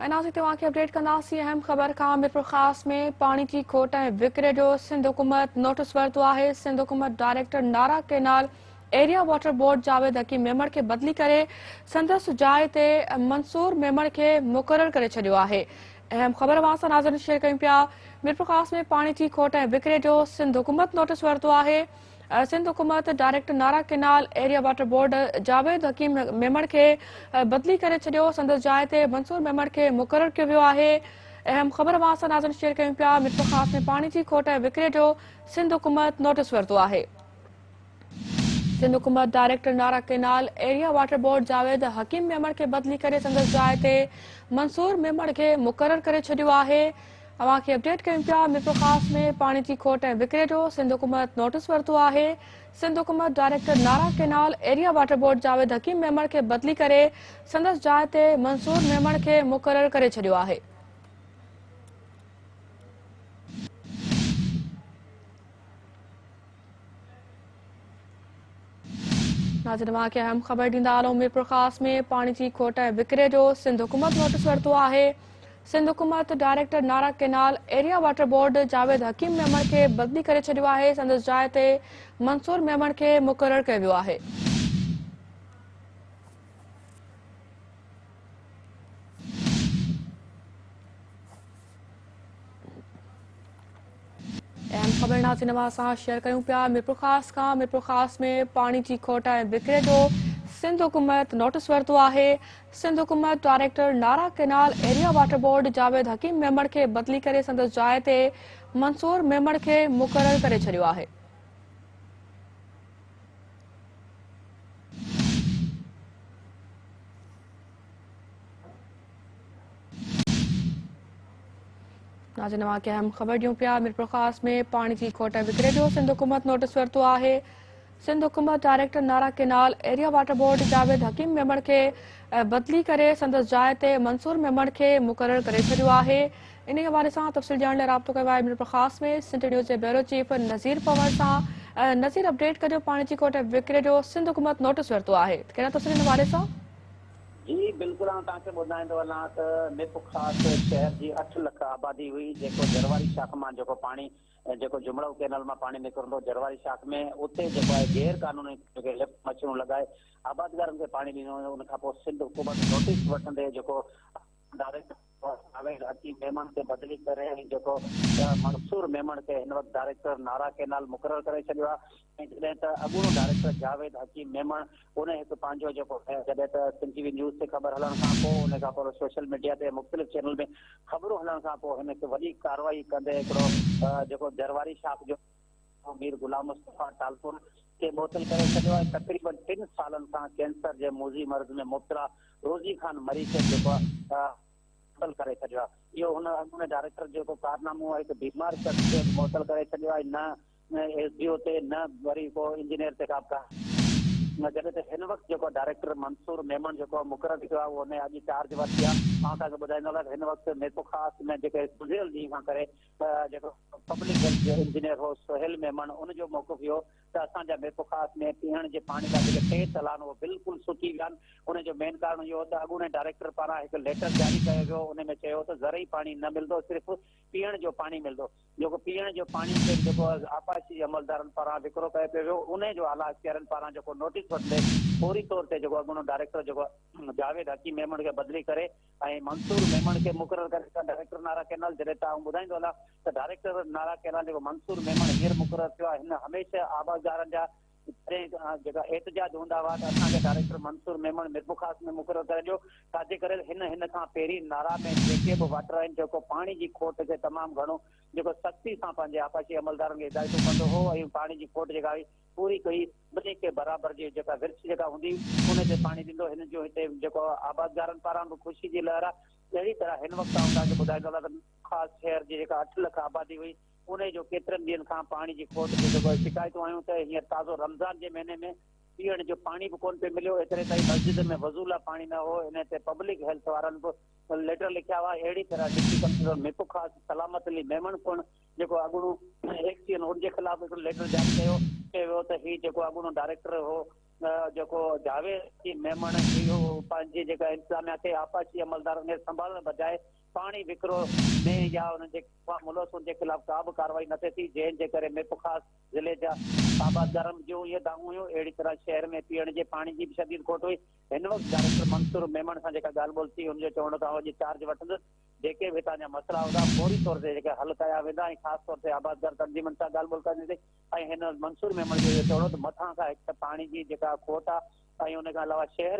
۽ ناظرين توهان کي اپڊيٽ ڪنداسين اهم خبر کان ميرپورخاص ۾ پاڻي جي کوٽ ۽ وڪري جو سنڌ حڪومت نوٽس ورتو آهي. سنڌ حڪومت director Nara canal area water board Javed Hakeem Memon کي بدلي ڪري سندس جاء تي منصور ميمڻ کي مقرر ڪري ڇڏيو آهي. اهم خبر اوهان سان ناظرين شيئر ڪيون پيا ميرپورخاص ۾ پاڻي جي کوٽ ۽ وڪري جو سنڌ حڪومت نوٽس ورتو آهي. سنڌ حڪومت director Nara canal area water board Javed Hakeem Memon کي بدلي ڪري ڇڏيو، سندس جاء تي منصور ميمڻ کي مقرر ڪيو ويو آهي. اهم خبر اوهان سان ناظرين شيئر ڪيون پيا ميرپورخاص ۾ پاڻي جي کوٽ ۽ وڪري جو سنڌ حڪومت نوٽيس ورتو آهي. سنڌ حڪومت director Nara canal area water board Javed Hakeem Memon کي بدلي ڪري سندس جاء تي منصور ميمڻ کي مقرر ڪري ڇڏيو آهي. اوهان کي اپڊيٽ ڪيون پيا ميرپورخاص ۾ پاڻي جي کوٽ ۽ وڪري جو سنڌ حڪومت نوٽيس ورتو آهي. سنڌ حڪومت director Nara canal area water board Javed Hakeem Memon کي بدلي ڪري سندس جاء تي منصور ميمڻ کي مقرر ڪري ڇڏيو آهي. ناظرين اوهان کي اهم خبر ڏيندا هلون ميرپورخاص ۾ پاڻي جي کوٽ ۽ وڪري جو سنڌ حڪومت نوٽيس ورتو آهي. سنڌ حڪومت director Nara canal area water board Javed Hakeem Memon کي بدلي ڪري ڇڏيو آهي سندس جاء تي منصور ميمڻ کي مقرر ڪيو ويو آهي. اهم خبر ناظرين اوهان سان شيئر ڪيون پيا ميرپورخاص کان ميرپورخاص ۾ پاڻي جي کوٽ ۽ وڪري جو سنڌ حڪومت نوٽيس ورتو آهي. سنڌ حڪومت director Nara canal area water board Javed Hakeem Memon کي بدلي ڪري سندس جاء تي منصور ميمڻ کي مقرر ڪري ڇڏيو آهي. ناظرين اوهان کي اهم خبر ڏيون پيا ميرپورخاص ۾ پاڻي جي کوٽ ۽ وڪري جو سنڌ حڪومت نوٽيس ورتو آهي. سنڌ حڪومت director Nara canal area water board Javed Hakeem Memon کي بدلي ڪري سندس جاء تي منصور ميمڻ کي مقرر ڪري ڇڏيو آهي. انهي حوالي سان تفصيل ڄاڻڻ لاء رابطو ڪيو آهي ميرپورخاص ۾ سنڌ نيوز جي بيورو چيف نذير پنهور سان. نذير اپڊيٽ ڪجو پاڻي جي کوٽ ۽ وڪري جو سنڌ حڪومت نوٽيس ورتو آهي ته ڪهڙا تفصيل ان حوالي سان؟ جي بلڪل آئون توهان کي ٻڌائيندو هلان ته ميرپورخاص شهر جي اٺ لک آبادي هئي جيڪو جرواري شاخ مان جيڪو پاڻي جيڪو جمڙو ڪينال مان پاڻي نڪرندو جرواري شاخ ۾ اتي جيڪو آهي غير قانوني جيڪي لفٽ مشينون لڳائي آبادگارن کي پاڻي ڏنو ويو ان کان پوء سنڌ حڪومت نوٽيس وٺندي جيڪو ڊائريڪٽر جاويد حڪيم ميمڻ کي بدلي ڪري ۽ جيڪو منصور ميمڻ کي هن وقت ڊائريڪٽر نارا ڪينال مقرر ڪري ڇڏيو آهي ۽ جڏهن ته اڳوڻو ڊائريڪٽر جاويد حڪيم ميمڻ ان هڪ پنهنجو جيڪو جڏهن ته سنڌ ٽي وي نيوز تي خبر هلڻ کان پوء ان کان پوء سوشل ميڊيا تي مختلف چينل ۾ خبرون هلڻ کان پوء هن هڪ وڏي ڪارروائي ڪندي هڪڙو جيڪو جرواري شاخ جو مير غلام مصطفيٰ ٽالپر کي معطل ڪري ڇڏيو ۽ تقريبن ٽن سالن کان ڪينسر جي موذي مرض ۾ مبتلا روزي خان مري کي جيڪو معطل ڪري ڇڏيو آهي. اهو هن اڳوڻي ڊائريڪٽر جو جيڪو ڪارنامو آهي هڪ بيمار شخص کي معطل ڪري ڇڏيو آهي نه ايس ڊي او تي نه وري ڪو انجنيئر تي ڪا به نه جڏهن ته هن وقت جيڪو ڊائريڪٽر منصور ميمڻ جيڪو مقرر ٿيو آهي اهو ان اڄ چارج ورتي آهي آئون توهان کي ٻڌائيندو هلان ته هن وقت ميرپورخاص ۾ جيڪي گذريل ڏينهن کان ڪري جيڪو پبلڪ هيلٿ جو انجنيئر هو سهيل ميمڻ ان جو موقف اهو ته اسان جا ميرپورخاص ۾ پيئڻ جي پاڻي جا جيڪي ٽي تلا آهن اهي بلڪل سڪي ويا آهن ان جو مين ڪارڻ اهو هو ته اڳوڻي ڊائريڪٽر پاران هڪ ليٽر جاري ڪيو ويو ان ۾ چيو ته زرعي پاڻي نه ملندو صرف پيئڻ جو پاڻي ملندو جيڪو پيئڻ جو پاڻي کي به جيڪو آبپاشي جي عملدارن پاران وڪرو ڪيو پيو ويو انهي جو اعليٰ اختيارين پاران جيڪو نوٽيس وٺندي فوري طور تي جيڪو اڳوڻو ڊائريڪٽر جيڪو جاويد حڪيم ميمڻ کي بدلي ڪري ۽ منصور ميمڻ کي مقرر ڪري ڇڏيو ڊائريڪٽر نارا ڪينال جڏهن ته آئون ٻڌائيندو هلان ته ڊائريڪٽر نارا ڪينال جيڪو منصور ميمڻ هينئر مقرر ٿيو آهي هن هميشه آبادگارن جا جڏهن جيڪا احتجاج هوندا هئا ته اسان کي ڊائريڪٽر منصور ميمڻ ميرپورخاص ۾ مقرر ڪري ڏيو، ڇاجي ڪري هن هن کان پهرين نارا ۾ جيڪي به واٽر آهن جيڪو پاڻي جي کوٽ کي تمام گهڻو جيڪو سختي سان پنهنجي آبپاشي عملدارن کي هدايتون ڪندو هو ۽ پاڻي جي کوٽ جيڪا هئي پوري ڪئي ٻنهي کي برابر جي جيڪا ورڇ جيڪا هوندي ان تي پاڻي ڏيندو هن جو هتي جيڪو آبادگارن پاران به خوشي جي لهر آهي اهڙي طرح هن وقت آئون توهان کي ٻڌائيندو هلان ته ميرپورخاص شهر جي جيڪا اٺ لک آبادي هئي انهي جو ڪيترن ڏينهن کان پاڻي جي کوٽ جون جيڪو شڪايتون آيون ته هينئر تازو رمضان جي مهيني ۾ پيئڻ جو پاڻي به ڪونه پئي مليو ايتري تائين مسجد ۾ وضو لاء پاڻي نه هو انهي تي پبلڪ هيلٿ وارن به ليٽر لکيا هئا اهڙي طرح ڊپٽي ڪمشنر ميرپورخاص سلامت علي ميمڻ پڻ جيڪو اڳوڻو ايڪسين ان جي خلاف هڪڙو ليٽر جاري ڪيو چيو ويو ته هي جيڪو اڳوڻو ڊائريڪٽر هو. جيڪو جاويد حڪيم ميمڻ اهو پنهنجي جيڪا انتظاميا کي آبپاشي عملدارن کي سنڀالڻ بجاء پاڻي وڪرو ۾ يا انهن جي ملوث ان جي خلاف ڪا به ڪارروائي نه ٿئي ٿي، جنهن جي ڪري ميرپورخاص ضلعي جا آبادگارن جون اهي دانهون هيون. اهڙي طرح شهر ۾ پيئڻ جي پاڻي جي به شديد کوٽ هئي. هن وقت ڊائريڪٽر منصور ميمڻ سان جيڪا ڳالهه ٻولهه ٿي، ان جو چوڻ هو ته آئون اڄ چارج وٺندس، جيڪي به هتان جا مسئلا هوندا فوري طور تي جيڪي حل ڪيا ويندا ۽ خاص طور تي آبادگار تنظيمن سان ڳالهه ٻولهه ڪنديسين ۽ هن منصور ميمڻ جو اهو چوڻ هو ته مٿان کان هڪ ته پاڻي جي جيڪا کوٽ آهي ۽ ان کان علاوه شهر.